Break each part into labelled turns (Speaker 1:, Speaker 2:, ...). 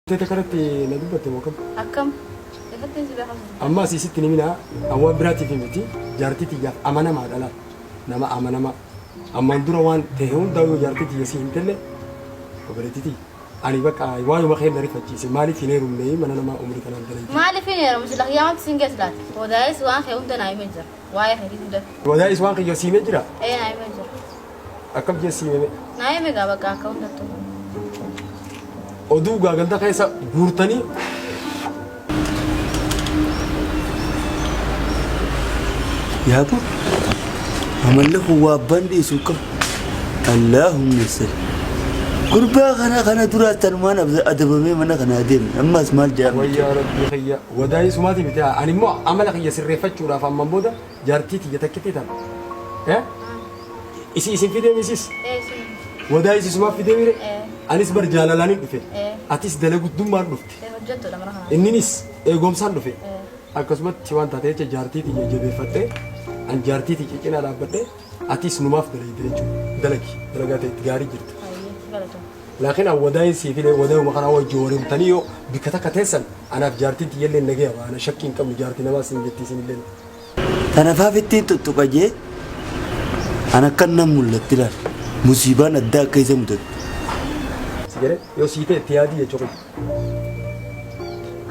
Speaker 1: Teete kanatti na dubbatte moo kam?
Speaker 2: Akkam? Efattiin si beekaa sun?
Speaker 1: Amma asii sitti ni minaa an waan biraatiif miti jaartii tiyyaaf amanamaa dhala nama amanamaa. Ammaan dura waan ta'e hundaa yoo jaartii tiyya si himtelle obboleettii tiyya ani bakka waayuma kee na rifachiise maaliif hin heerumne mana namaa umrii kanaan dalayte.
Speaker 2: Maaliif hin heerumu sila kiyyaamatti sin geessu laata? Wadaayis waan kee hunda naa himee jira. Waa'ee keetii hunda.
Speaker 1: Wadaayis waan kiyya si himee jira?
Speaker 2: Ee naa himee jira.
Speaker 1: Akkam jee si hime?
Speaker 2: Naa hime gaa bakka akka hundattuu.
Speaker 1: Oduu gaa ganda keessa guurtanii
Speaker 3: Yaabo amalli kun waa abbaan dhiisu qabu. Allaahumma salli. Gurbaa kana kana duraas tanumaan adabamee mana kanaa deemne ammas maal jedhama.
Speaker 1: Wayyaa rabbii kiyya wadaayii sumaati miti ani immoo amala kiyya sirreeffachuudhaaf amman booda jaartii tiyya takkittii tana eh isi isin fidee misis
Speaker 2: Ee isin.
Speaker 1: wadaayii si sumaaf fidee mire
Speaker 2: Ee.
Speaker 1: anis bar jaalalaanin dhufe
Speaker 2: Ee.
Speaker 1: atis dalaguddummaan dhufte
Speaker 2: Ee hojjettuudha mana kanaa.
Speaker 1: inninis eegomsaan dhufe
Speaker 2: Ee.
Speaker 1: akkasumatti waan taate jecha jaartii tiyya jabeeffadhe an jaartii tiyya cinaa dhaabbadhe atis numaaf dalayde jechuudha dalagi dalagaa ta'e itti gaarii jirta
Speaker 2: Hayyee galatoomi.
Speaker 1: laakiin an wadaayin sii fide wadaayuma kanaa wajji wareemtanii yoo bikka takka teessan anaaf jaartiin tiyyallee nagaya baana shakkii hin qabnu jaartii namaa siin jetti isinillee.
Speaker 3: Tana faafittiin tuttuqa jee an akkan nan mul'atti laal musiibaan addaa akka isa mudatu.
Speaker 1: Si jedhe yoo sii ta'e itti yaadii jechuu kun.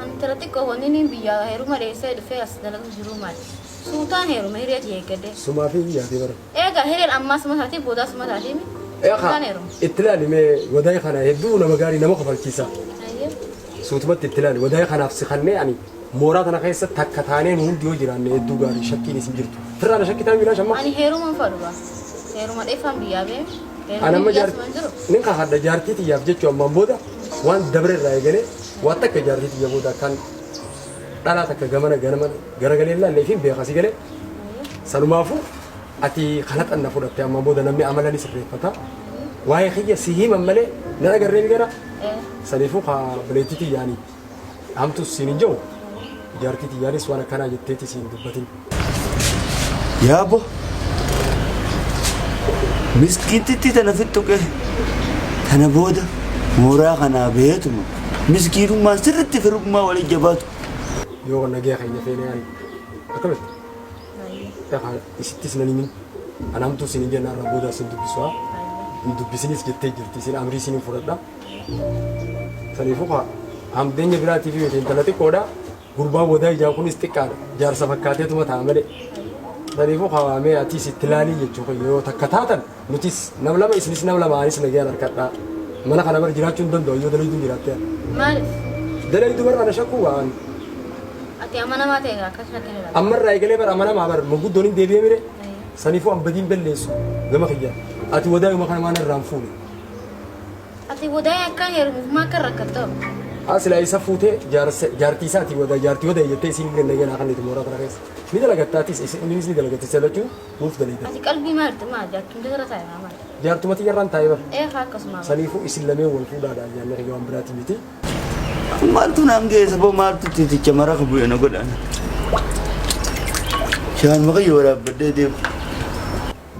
Speaker 2: Ani intala xiqqoo wanni inni biyya heeruma dheessee dhufee as dalagu jiruu maali? Suutaan heeruma hiree tiyya eeggadhee.
Speaker 1: Sumaa fi yaadee bara.
Speaker 2: Eega hireen ammaa suma taati boodaa suma taati mi? Suutaan heeruma.
Speaker 1: Itti ilaali mee wadaay kana hedduu nama gaarii nama kofalchiisa.
Speaker 2: Hayyee.
Speaker 1: Suutumatti itti ilaali wadaay kanaaf si kannee ani mooraa tana keessa takka taanee nu hundi yoo jiraanne hedduu gaarii shakkiin isin jirtu. Firraa na shakkitaa miilaa shamma.
Speaker 2: Ani heeruma hin fadhu baa. Heeruma dheeffaan biyyaa bee.
Speaker 1: Ani
Speaker 2: Heerumni
Speaker 1: amma
Speaker 2: biyyaa
Speaker 1: jaar
Speaker 2: suma hin jiru.
Speaker 1: nin kakadha jaartii tiyyaaf jechuu ammaan booda waan dabre irraa eegalee waan takka jaartii tiyya booda akkaan dhalaa takka gamana ganama garagalee ilaalle fi beeka si galee sanumaafuu ati kalaxan na fudhatte ammaan booda namni amala ni sirreeffata waa'ee kiyya si himan malee nan agarree ni gara saniifuu ka obboleettii tiyyaanii hamtus siin hin jiru jaartii tiyyaanis waan akkanaa jetteeti siin dubbatin.
Speaker 3: Yaabo miskiintittii tana fixxuqe tana booda mooraa kanaa beetuma miskiinummaan sirritti firummaa waliin jabaatu.
Speaker 1: Yoo nagaya keenya feene ani akkamitti Dhaqa isittis nan himin an hamtuu sin hin jenne har'a booda sin dubbisu haa hin dubbisinis jettee jirti isin amrii isin fudhadha saniifuu kaa hamdeenya biraatii fi miti intala xiqqoodha gurbaan wadaa ijaan kunis xiqqaadha jaarsa fakkaateetuma ta'a malee saniifuu kaa mee atis itti laalii jechuu kiyya yoo takka taatan nutis nam lama isinis nam lama anis nagayaan harkadhaa mana kana bar jiraachuu hin danda'u yoo dalayduun jiraatte
Speaker 2: Maaliif?
Speaker 1: dalaydu bar ana shakkuu waan
Speaker 2: Ati amanamaa ta'e akkas shakkii ilaala.
Speaker 1: Ammarraa eegalee bar amanamaa bar manguddoon hin deebi'ee mire saniifuu an badiin balleessu gama kiyya ati wadaayuma kana waan irraan fuune.
Speaker 2: Ati wadaa'ee akka heerumuuf maa akka rakkattu?
Speaker 1: Haa silaa isa fuutee jaartii isaatii wadaa jaartii wadaa jettee isiin illee nageenaa kan itti mooraa kana keessa. Ni dalagatta atis innis ni dalagatti isa lachuu nuuf dalayda.
Speaker 2: Ati qalbii maal maal jaartumti irra taa'e maa maal?
Speaker 1: Jaartuma xiyyarraan taa'ee bar.
Speaker 2: Ee haa akkasuma.
Speaker 1: Saniifuu isin lameen wal fuudhaadha yaanni kiyya waan biraatii miti.
Speaker 3: Maaltu naan geessa boo maaltu tiiticha mara ka bu'e na godhaan. Shaan maqayyo waraabbadhee deemu.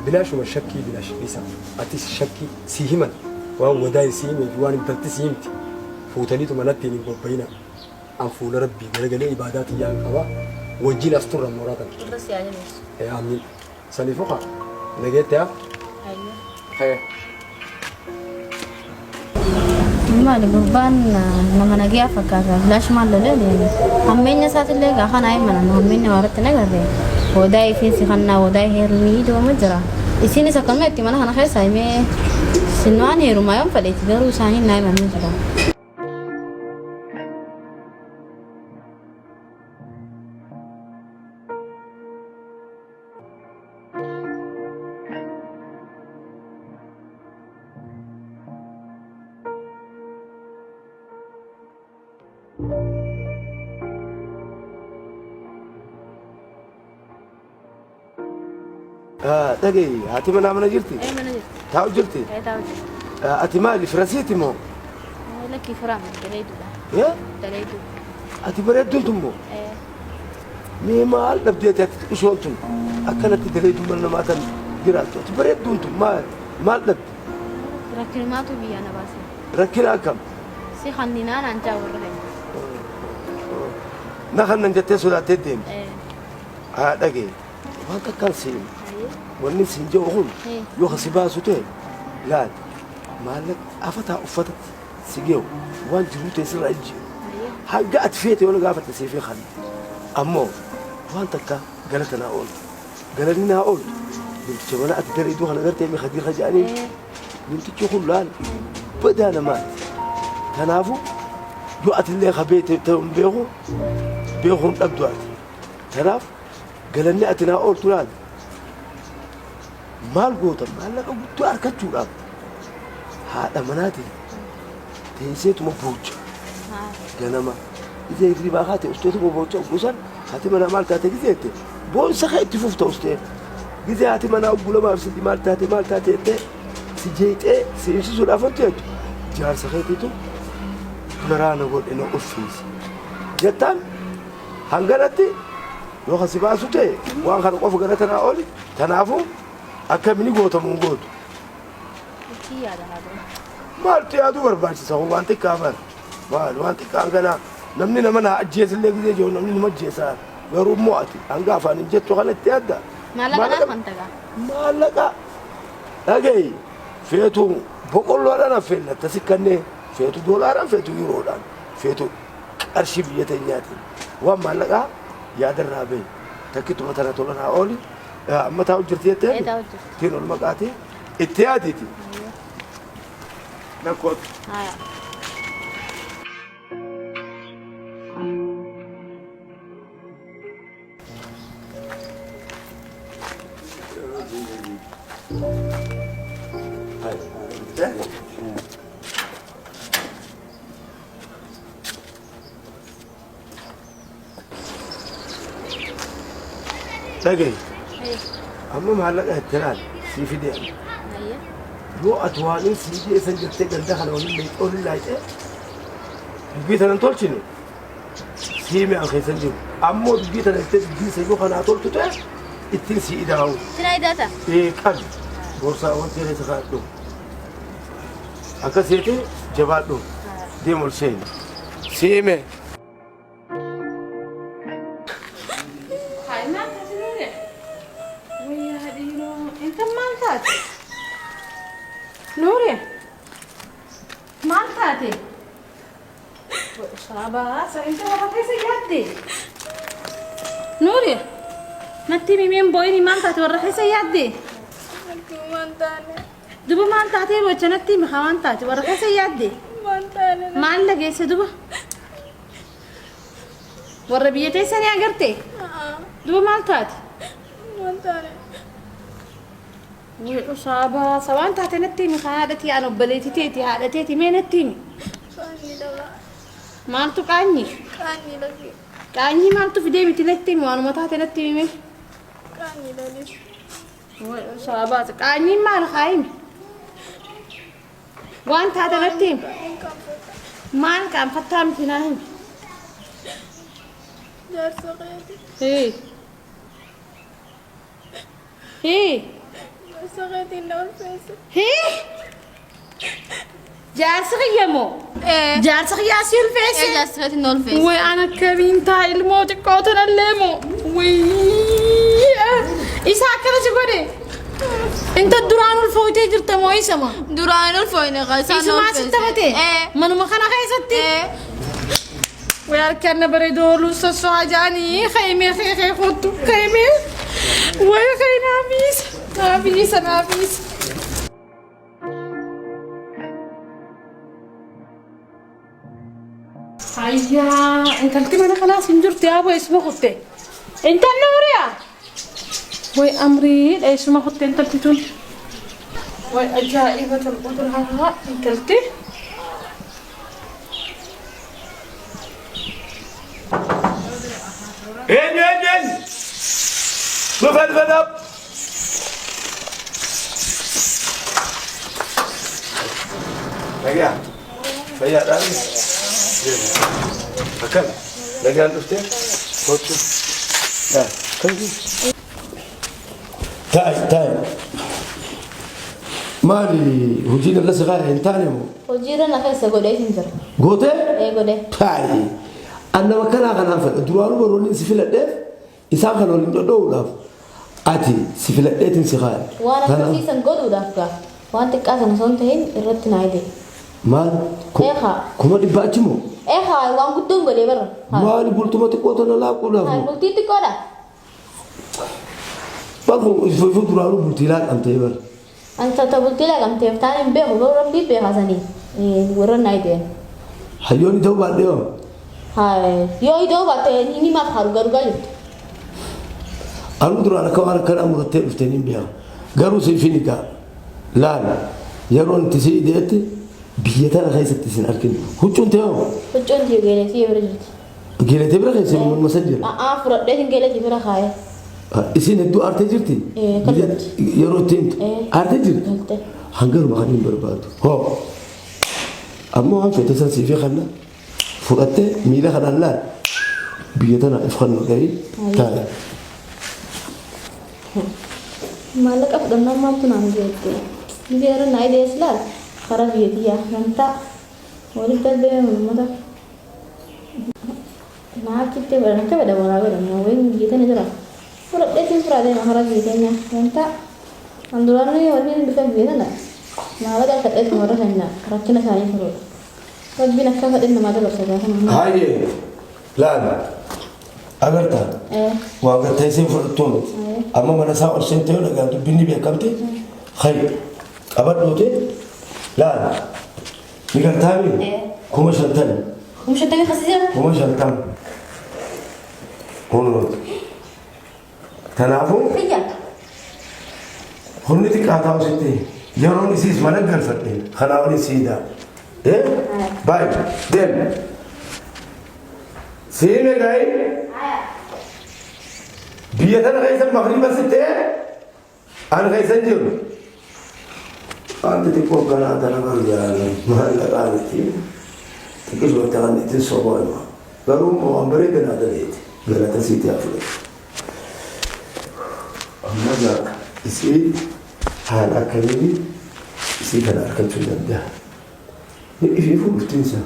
Speaker 1: Bilaashuma shakkii bilaash dhiisa atis shakkii si himan waan wadaay si himee fi waan intalti si himti fuutaniituma natti hin bobba'ina an fuula rabbii garagalee ibaadaa tiyyaan qaba wajjin as turra mooraa tana.
Speaker 2: Irra si haa jabeessu.
Speaker 1: Ee amiin. Saniifuu kaa nageetti haa.
Speaker 2: Hayyee.
Speaker 1: Kee.
Speaker 2: Maali gurbaan nama nagayaa fakkaata. Bilaash maal lolee deeme. Hammeenya isaatillee gaa kana himan hammeenya waa irratti nagarre. Wadaa ifiinsi kannaa wadaa heerumii dooma jira. Isiinis akkanuma itti mana kana keessa himee sin waan heerumaa yoon fedheeti garuu isaanii naa himan ni jira.
Speaker 4: Dhaga'i haati manaa mana jirti?
Speaker 2: Ee mana jirti.
Speaker 4: Taa'u jirti?
Speaker 2: Ee taa'u jirti.
Speaker 4: Ati maali firasiiti moo?
Speaker 2: Lakkii firaa miti daleeduudha. Daleeduu.
Speaker 4: Ati bareedduun tun moo?
Speaker 2: Ee.
Speaker 4: Mee maal dhabdeeti ati xiqishoon tun akkanatti daleeduu mana namaa tan jiraattu? Ati bareedduun tun maal maal dhabde?
Speaker 2: Rakkinumaatu biyyaa na baase.
Speaker 4: Rakkina akkam?
Speaker 2: Si kanninaa naan jaa warra keenya.
Speaker 4: Na kannan jettee sodaattee deemte.
Speaker 2: Ee.
Speaker 4: Haa dhagee waan takkaan siin
Speaker 2: Hayyee.
Speaker 4: wanni siin jedhu kun
Speaker 2: Ee.
Speaker 4: yoo kasi baasu ta'e laal maallaqa afataa uffata si geewu waan jiruu ta'e sirraa ijjiiru.
Speaker 2: Hayyee.
Speaker 4: Hanga ati feete yoo na gaafatte siif hin kanna. Ammoo waan takka galata naa ooltu. Galanni naa ooltu. Namticha mana ati dalayduu kana gartee mi Khadiir jedhaniin.
Speaker 2: Ee.
Speaker 4: Namtichi kun laal badaa namaati. Kanaafuu yoo atillee ka beekte ta'u hin beeku beekuun dhabdu ati. Kanaaf galanni ati naa ooltu laal maal goota maallaqa guddaa argachuudhaaf haadha manaatiin teesseetuma boocha
Speaker 2: Haa.
Speaker 4: ganama ija hirribaa kaate usteetuma boocha gosan haati manaa maal taate gizee jette boonsa kee itti fufta ustee gizee haati manaa obbo lamaaf sidii maal taate maal taate jettee si jeeqxee si ibsisuudhaaf wanti jettu jaarsa keetiitu maraa na godhe na ulfeesse jettaan hanganatti yoo kasi baasu ta'e waan kana qofa gara tanaa oli tanaafuu akkamini gootamu hin gootu.
Speaker 2: Itti yaada haa ta'u.
Speaker 4: Maaltu yaaduu barbaachisa kun waan xiqqaa bara maal waan xiqqaa hanganaa namni nama na ajjeesillee gisee jiru namni nama ajjeesaa garuu immoo ati hanga afaan hin jettu kana itti yaadda.
Speaker 2: Maallaqa naaf kan tagaa.
Speaker 4: Maallaqa dhaga'i feetu boqqolloodhaan affeellatta sikkannee feetu doolaaraan feetu yuuroodhaan feetu qarshii biyya teenyaatiin waan maallaqaa yaadarraa bahi takkituma tana tola naa ooli amma taa'u jirti jettee
Speaker 2: Ee taa'u jirti.
Speaker 4: ittiin ol maqaati itti yaadiiti. Nakkootu.
Speaker 2: Haa.
Speaker 4: Dhaga'i.
Speaker 2: Ee.
Speaker 4: Amma maallaqa itti laal sii fidee ani.
Speaker 2: Hayyee.
Speaker 4: Yoo ati waan inni sii geessan jettee ganda kana waliin leexee waliin laayixee dubbii tana hin tolchine sii mi'aan keessa hin jiru. Ammoo dubbii tana jettee dubbii isa yoo kanaa toltu ta'e ittiin sii ida'amu.
Speaker 2: Sina idaata.
Speaker 4: Ee qabi boorsaa wanti keessa kaa'adhu. Akka seete jabaadhu deem ol seeni. Siime.
Speaker 5: Hayi maal taate Nuure? Wayyaa dhiiroo intan maal taate? Nuure maal taate? Saabaa inta lafa keessa yaadde? Nuure natti himi boo'ini maal taate warra keessa yaadde?
Speaker 6: Waan taane.
Speaker 5: Duba maal taatee bocha natti himi haa waan taate warra keessa yaadde?
Speaker 6: Waan taane.
Speaker 5: Maal dhageesse duba? Warra biyya teessanii agarte? Duba maal taate?
Speaker 6: Waan taane.
Speaker 5: Weedhu saabaa waan taate natti himi haa haadhatii aan obboleettii teeti haadha teeti mee natti himi.
Speaker 6: Qaanyii dhaba.
Speaker 5: Maaltu qaanyi?
Speaker 6: Qaanyii dhabi.
Speaker 5: Qaanyii maaltu fidee miti natti himi waanuma taate natti himi.
Speaker 6: Qaanyii dhalis.
Speaker 5: Weedhu saabaa qaanyiin maal haa himi? Waan taate natti himi.
Speaker 6: Hin qaanfata.
Speaker 5: Maal qaanfattaa miti naa himi?
Speaker 6: Jaarsa keeti.
Speaker 5: Hee. Hee.
Speaker 6: Jaarsa keetiin na ulfeesse.
Speaker 5: Hee. Jaarsi kiyya moo?
Speaker 2: Ee.
Speaker 5: Jaarsi kiyyaa si ulfeesse?
Speaker 2: Ee jaarsi keetiin na ulfeesse.
Speaker 5: Way ana akkamiin taa ilmoo xiqqoo tanallee moo? Way isa akkana si godhe? Inta duraan ulfooytee jirta moo isa moo?
Speaker 2: Duraan ulfooyne kaa isaan na
Speaker 5: Isumaa si
Speaker 2: ulfeesse.
Speaker 5: taphate?
Speaker 2: Ee.
Speaker 5: Manuma kana keessatti?
Speaker 2: Ee.
Speaker 5: Way harkaan na bareedoo ooluu sosso'aa ja'anii kaymee kee kottu kaymee. Way kay naafiisa naafiisa naafiisa. Ayyaa intalti mana kanaas hin jirti yaa eessuma kutte. Intalli Nuuriyaa. Way amrii eessuma kutte intalti tun. Way ajaa'iba tolqutu intalti.
Speaker 4: Eenyu eenyu eenyu? Dhufa dhufa dhab. Nagaa. Fayyaadhaan. Akkam. Nagaan dhuftee? Kottu. Taa'i taa'i. Maali hojiin irra si kaa'e hin taane moo?
Speaker 2: Hojiirra na keessa godhee hin jira.
Speaker 4: Gootee?
Speaker 2: Ee godhee.
Speaker 4: Taayi. An nama kanaa kanaan fedha. Duraanuu baroonni si filadheef isaan kana waliin dhodhoo'uudhaaf ati si filadheetiin si kaa'e.
Speaker 2: Waan akkasiisan godhuudhaaf gaa waan xiqqaa sana osoo hin ta'in irratti naa hidhe.
Speaker 4: Maal?
Speaker 2: Eekaa.
Speaker 4: 100,000 achi moo?
Speaker 2: Eekaa waan guddoon godhee barra.
Speaker 4: Maali bultuma xiqqoo tana laaquudhaaf moo?
Speaker 2: Bultii xiqqoodha.
Speaker 4: Bakku ifu duraanuu bultii laaqamtee bara.
Speaker 2: Ani tata bultii laaqamteef taan hin beeku garuu rabbii beekaa sanii warra naa hidheen.
Speaker 4: Hayyoon ta'uu baadhee hoo?
Speaker 2: Yoo idoo baatte inni maaf haa dhugaa dhugaa jirtu.
Speaker 4: Anuu duraan akka waan akkanaa murattee dhuftee niin beeka. Garuu siif hin egaa. Laal yeroon itti si ideetti biyya tana keessatti isin arginu. Huccuun ta'e hoo?
Speaker 2: Huccuun tiyya geeletii bira jirti.
Speaker 4: Geeletee bira keessa morma san jira.
Speaker 2: A'aa fudhadhee hin geeletii bira kaa'ee.
Speaker 4: Isiin hedduu aartee jirti?
Speaker 2: Ee, akka
Speaker 4: Biyya
Speaker 2: jirti.
Speaker 4: yeroo itti himtu
Speaker 2: Ee.
Speaker 4: aartee jirti?
Speaker 2: Galte.
Speaker 4: Hangaruma kan hin barbaadu. Hoo. Ammoo waan feete san siifii kanna fudhattee miila kanaan laal biyya tana if kannu dhahii taa'e.
Speaker 2: Maallaqa fudhannaan maaltu naan geette? Biyya irra naa idees laal karaa biyya tiyyaa gamtaa walitti darbee uummata. Naa achitti godhan akka fedha walaa godhan wayiin biyya tana jira. Fudhadheetiin firaa deema karaa biyya teenya gamtaa. An duraan wanni dhufe biyya tana maallaqa harkadheetu warra keenya rakkina isaanii furuudha. Rabbiin akka fedhe namaa dabarsa gaafa nama.
Speaker 4: Hayyee laal agartaa waa gartee isiin fudhattuu miti. Amma mana isaa ol seentee yoo dhagaan dubbiin ni beekamti. Hayy qabadhuuti laal ni gartaami 50,000.
Speaker 2: 50,000 kasiisa.
Speaker 4: 50,000. Kunuuti. Kanaafuu
Speaker 2: Fiyya.
Speaker 4: humni xiqqaa taa'u sitti yeroon isiis mana galfadhe kanaa waliin siidaa. Baay'ee deem. Siime gaa'ii biyya tana keessa magriba sittee an keessa hin jiru. Wanti xiqqoo kanaa tana barbaadu maallaqaa miti. Xiqqisuma kan ittiin soboo hima. Garuu immoo waan bareeda naa daleeti. Galata siitii haa fudhatu. Amma gaa isii haala akkamiin isii kana argachuu danda'a? Ni ifiifuu dhuftiinsa.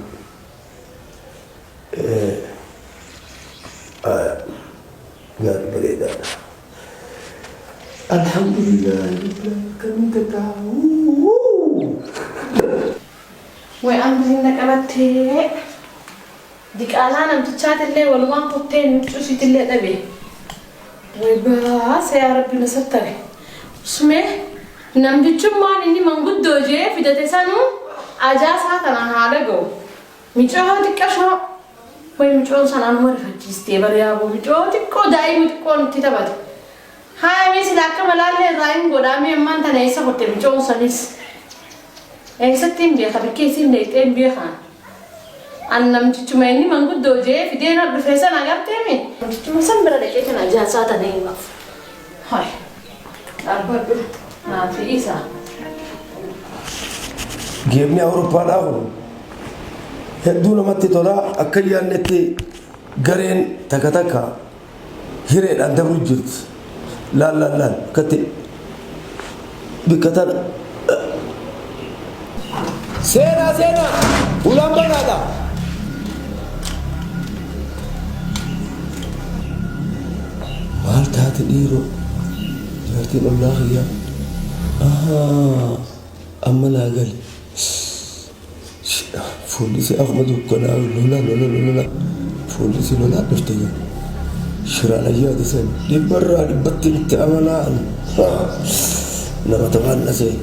Speaker 4: Gaarii bareedaadha. Alhamdulillah akkamiin tattaa'u.
Speaker 5: Way amriin na qabattee diqaalaa namtichaatillee walumaan kuttee nuccusiitillee dhabe. Way baasa yaa rabbi na sattare. Sumee namtichummaan inni manguddoo jee fidate sanuu ajaa isaa tanaan haa dhaga'u. Micoo xiqqashoo way micoon sanaan numa rifachiistee bara yaaboo micoo xiqqoo daa'ima xiqqoo nutti taphate. Haaya mee sila akka malaallee irraa hin godhaa mee ammaan tana eessa kutte micoon sanis. Eessatti hin beeka bikkee isiin deeyxee hin beekaan. An namtichuma inni manguddoo jee fidee na dhufee sana agartee mi? Namtichuma san bira dhaqee kana ajaasaa tana himaaf. Hay. Dhaabbadhu. Naafi isa.
Speaker 4: Geemni Awurooppaadhaa kun hedduu namatti tola akka yaadnetti gareen takka takka hireedhaan dabru jirti. Laal laal laal akkatti bikka tana. Seenaa seenaa ulaan banaadha. Maal taate dhiiroo jaartiin ollaa kiyyaa. Ahaa amma naa gale. Fuulli isii akkuma dukkanaa lola lola lola fuulli isii lolaa dhufte jira. Shiraan ayyaati san dhibbarraa dhibbatti itti amanaa nama taphaan dhasee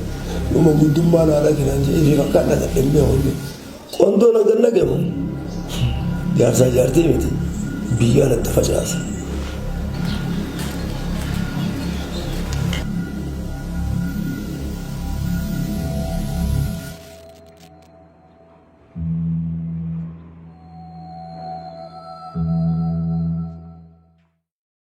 Speaker 4: dhuma guddummaa naa dhaginaan jedhee fi fakkaan dhagadhe hin beeku inni. Qondoo na gad naqe moo jaarsaa jaartii miti biyyaa natti facaasa.